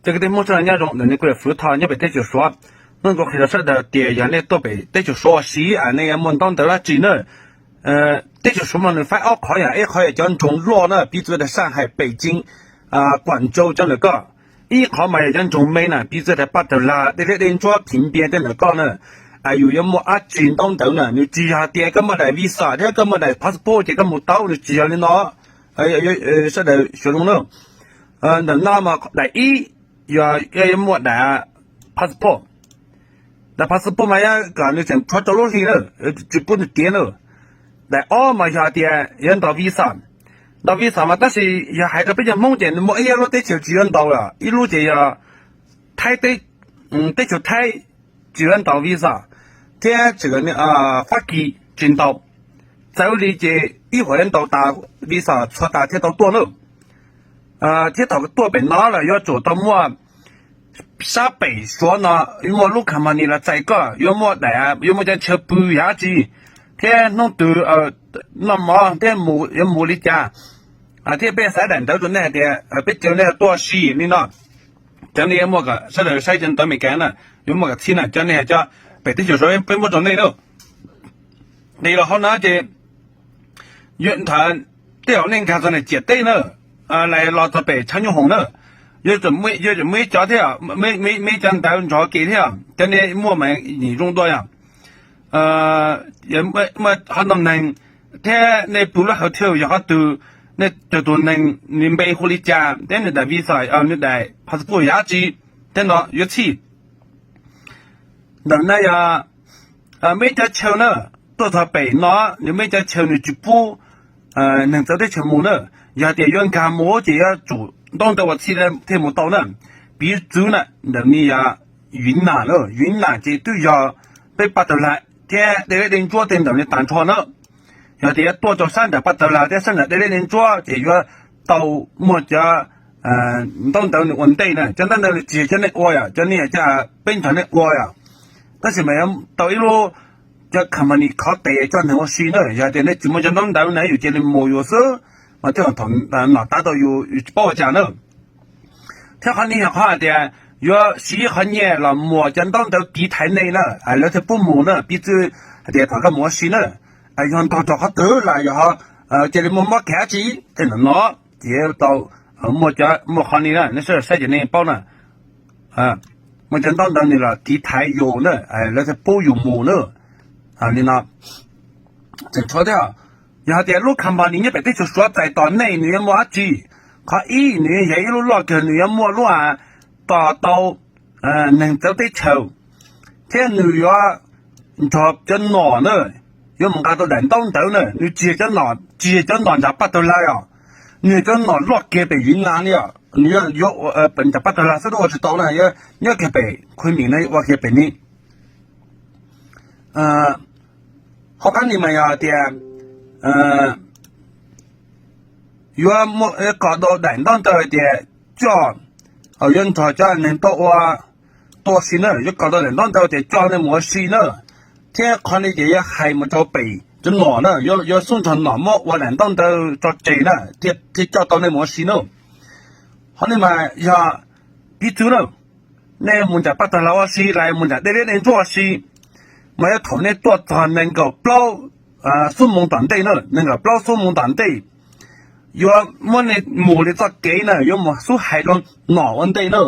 Cov kwv tij Hmoob sawv daws nyob zoo, ntawm no kuv yog Fwv Thoj nyob pem teb chaws Suav. Hnub no kuv qhia rau sawv daws tias yog nej tuaj pem teb chaws Suav ua si es nej yuav muaj ntaub ntawv dab tsi na. Teb chaws Suav mas nws faib ob qhov yom, ib qhov yog cov nroog loj na, piv txwv tias Saj Hais, Pem Ceeb, Kuam Ntsaus cov ntawm ko. Ib qhov mas yog cov nroog me na, piv txwv tias Paj Tawg Lag, Dej Liab, Dej Ntsuab, Phiv Npias tej ntawm ko na. Yus yuav muaj dab tsi ntaub ntawv na, nws tsis yog hais tias koj muaj daim visa thiab koj muaj daim passport ces koj mus tau, nws tsis yog li no. Sawv daws xyuas zoo na. Ntawm no mas daim ib yog yuav muaj daim passport. Daim passport mas yog kom nws tseem tshuav rau lub hli na, tsis pub nws tiav na. Daim ob mas yog tias yuav ntaus visa. Ntaus visa mas tab sis yog hais rau peb cov Hmoob ces nws muaj ib lub teb chaws tsis yuav ntaus lawm, ib lub ces yog Thaib, teb chaws Thaib tsis yuav ntaus visa, thiab tseem Fab Kis tsis ntaus. Txawv li ces ib huam yuav ntaus tas visa txhua tas thiaj tau tuaj na. Thiab thaum tuaj pem no lawm yuav tsum tau muaj sab pem Suav no, yuav muaj lub company los txais koj, yuav muaj daim, yuav muaj cov chaw pw yam dab tsi, thiab hnub twg noj mov thiab yuav mus li cas, thiab peb xaiv daim ntawv rau nej hais tias peb caw nej tuaj ua si li no. Cov nej yuav muaj kom sawv daws saib cov ntawv Amelikas na, yuav muaj kom txhij na, cov nej cov pem teb chaws Suav peb muab rau nej na. Li los hauv no ces ntawd tej zaum nej nkag txog niam ciam teb na, los txog pem tshav nyuj hoom na, yuav muaj ib cov thiab, muaj ib cov ntawv nrov kev thiab, cov nej muaj mas nim zoo dua yom. Muaj qhov ntoo neeg thiab nej pw lub hauv thiaj yog qhov twg, nej cov tus neeg nws npe hu li cas thiab nws daim visa, nws daim passport yam dab tsi, thiab no yuav txhij. Ntawm no yog muaj ib cov chaw na, tuaj txog pem no, nws muaj ib cov chaw nws tsis pub neeg txawv teb chaws mus na. Yog tias yuav nkag mus ces yuav tsum ntaub ntawv ua txhij thiaj mus tau na. Piv txwv na, ntawm no yog Yuv Nam na, Yuv Nam ces twb yog peb Paj Tawg Lag thiab Dej Liab Dej Ntsuab tej ntawm no tag nrho na. Yog tias yuav tuaj rau sab nram Paj Tawg Lag thiab sab nram Dej Liab Dej Ntsuab ces yuav tau muaj cov ntaub ntawv nws ua ntej na. Cov ntaub ntawv nws tsis yog cov nej ua yom, cov nej yog cov peb nrog nej ua yom. Tab sis mas yuav tau ib lub cov company khov tes coj neeg ua si na. Yog tias nej tsis muaj cov ntaub ntawv na, yus cia li mus yus xwb mas tej zaum thaum nom tav tau yus, yus tsis paub ua cas na. Thiab qhov no yog qhov hais tias yuav siv ib qhov nyiaj los muas cov ntaub ntawv tiv thaiv nej na, lawv thiaj pub mus na, piv txwv hais tias thaum koj mus ua si na, yog nrog rau qhov twg los yog cia li muaj mob kev dab tsi tej ntawm no, ces tau muaj, muaj qhov no na, nej sawv daws saib ces nej paub na. Muaj cov ntaub ntawv no los tiv thaiv yus na, lawv thiaj pub yus mus na. Li no tseem tshuav thiab, yog hais tias lub company nyob pem teb chaws Suav txais tos nej nws yuav muaj dab tsi? Qhov ib, nws yog ib lub loj kawg, nws yuav muaj lub tos tau neeg txawv teb chaws, thiab nws yuav nrog cov nom na, yuav mus nqa tau daim ntaub ntawv na, nws tsis yog cov nom, tsis yog cov nom nram Paj Tawg Lag os, nws yog cov nom loj kiag pem Yuv Nam li os, nws yuav nram Paj Tawg Lag xwb ua tsis tau na, nyob kiag pem Khua Mim no ua kiag pem ni. Hauv qab ni mas yog tias yuav kom tau daim ntaub ntawv hais tias coj, yuav nrog cov neeg tuaj ua, tuaj ua si na, yuav kom tau daim ntaub ntawv tias coj nej mus ua si na. Thiab qhov no ces yuav hais mus rau pem cov nom na, yuav xub nrog nom muab ua daim ntaub ntawv tso tseg na, thiaj coj tau nej mus ua si na. Qhov no mas yog piv txwv na, nej mus nram Paj Tawg Lag ua si los mus nram Dej Liab Dej Ntsuab ua si, mas yuav thaum nej tuaj txog nees nkaum plaub xuab moos tom ntej na, nees nkaum plaub xuab moos tom ntej, yuav muab nej mus li txoj kev na, yuav mus xub hais rau nom ua ntej na.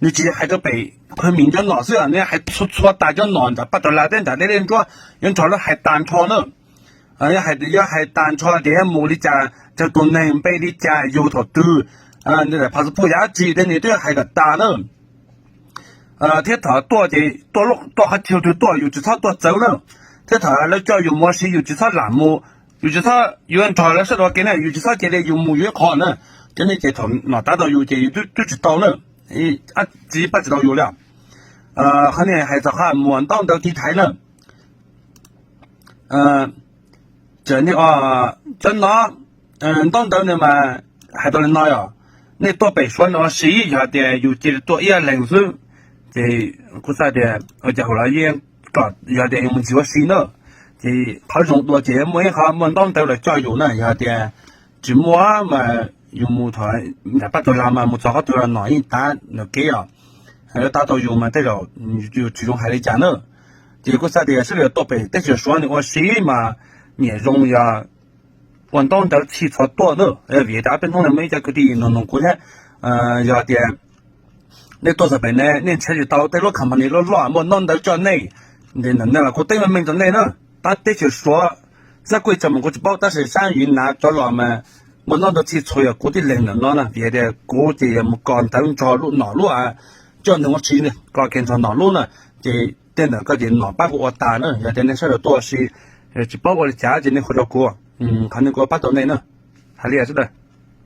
Nws tsis hais rau pem Khua Mim cov nom xwb, nws hais txhua txhua tas cov nom nram Paj Tawg Lag thiab nram Dej Liab Dej Ntsuab, yuav nrog lawv hais tag nrho na. Yuav hais tag nrho tias yuav mus li cas, cov tus neeg npe li cas, yug thaum twg, nws daim passport yam dab tsi thiab nws twb hais kom tas na. Thiab thaum tuaj ces tuaj qhov chaw twg tuaj yus tsis txhob tuaj txawv na. Thiab thaum lawv coj yus mus ua si yus tsis txhob lam mus, yus tsis txhob, yuav nrog lawv sawv daws ua ke na, yus tsis txhob cia li yus mus yus ib qho na. Cov no ces thaum nom tav tau yus ces yus twb tsis tau na, tsis pab tsis tau yus li. Qhov no hais txog qhov muas ntaub ntawv tiv thaiv na. Cov no, ntaub ntawv no mas hais tau li no yom, nej tuaj pem Suav no ua si yog tias yus cia li tuaj ib leeg xwb, ces kuv xav tias ua cas hauv los yeej kom yog tias yus mus ntxiv ua si na. Ces qhov zoo dua ces muaj ib qho muaj ntaub ntawv los coj yus na, yog tias tsis muaj mas Yus mus thaum nram pab tug lag mas mus txog qhov twg los nom yeej tav nram kev os. Lawv tav tau yus mas tej zaum yus tsis zoo hais li cas na. Ces kuv xav tias sawv daws tuaj pem teb chaws Suav nws ua si mas nyiam zoo yog ua ntaub ntawv txhij txhua tuaj na. Vim tias ob peb hnub no muaj ib co kwv tij nug nug kuv thiab, yog tias nej tuaj txog pem ne, nej nrhiav tsis tau tej lub company loj loj muaj ntaub ntawv coj nej, nej los kuv teb meej meej rau nej na. Tab teb chaws Suav xab kuj ib tsoom mas kuv tsis paub, tab sis sab Yuv Nas cov los mas muaj ntaub ntawv txhij txhua yog kuv tib leeg ntawm no na. Vim tias kuv ces yog mus kos ntawv nrog lub nom lub, coj ntawv ua si, kos kiag nrog nom lub na. Ces tej ntawm ko ces nom pab kuv ua tas na. Yog tias nej sawv daws tuaj ua si tsis paub ua li cas ces nej hu rau kuv, qhov no kuv pab tau nej na. Hais li sawv daws.